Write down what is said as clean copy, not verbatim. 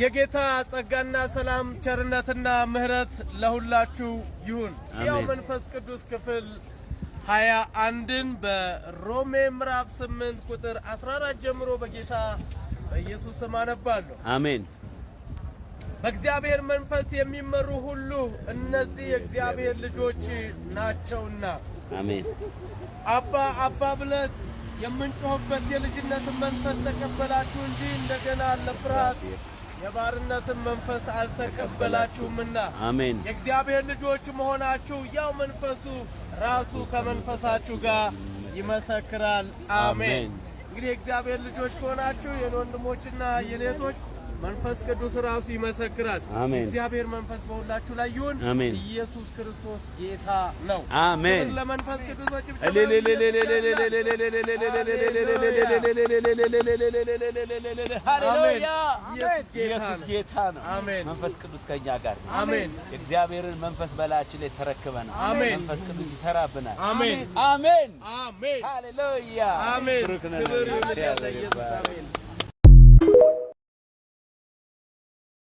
የጌታ ጸጋና ሰላም፣ ቸርነትና ምሕረት ለሁላችሁ ይሁን። ያው አሜን። መንፈስ ቅዱስ ክፍል 21ን በሮሜ ምዕራፍ 8 ቁጥር 14 ጀምሮ በጌታ በኢየሱስ ስም አነባለሁ። አሜን። በእግዚአብሔር መንፈስ የሚመሩ ሁሉ እነዚህ የእግዚአብሔር ልጆች ናቸውና። አሜን። አባ፣ አባ ብለን የምንጮህበት የልጅነትን መንፈስ ተቀበላችሁ እንጂ እንደገና ለፍርሃት የባርነትን መንፈስ አልተቀበላችሁምና። አሜን። የእግዚአብሔር ልጆች መሆናችሁ ያው መንፈሱ ራሱ ከመንፈሳችሁ ጋር ይመሰክራል። አሜን። አሜን። እንግዲህ የእግዚአብሔር ልጆች ከሆናችሁ፣ የኔ ወንድሞችና የኔ እህቶች፣ መንፈስ ቅዱስ ራሱ ይመሰክራል። አሜን። እግዚአብሔር መንፈስ በሁላችሁ ላይ ይሁን። አሜን። ኢየሱስ ክርስቶስ ጌታ ነው። አሜን። ክብር ለመንፈስ ቅዱስ በጭብጨባ። ሃሌሉያ! ኢየሱስ ጌታ ኢየሱስ ነው። ጌታ ነው። አሜን። መንፈስ ቅዱስ ከኛ ጋር ነው። አሜን። የእግዚአብሔርን መንፈስ በላያችን ላይ ተረክበናል። አሜን። መንፈስ ቅዱስ ይሰራብናል። አሜን። አሜን። አሜን። ሃሌሉያ! አሜን። ብሩክ ነን። ክብር ይሁን እግዚአብሔር ለኢየሱስ። ይባረክ። አሜን።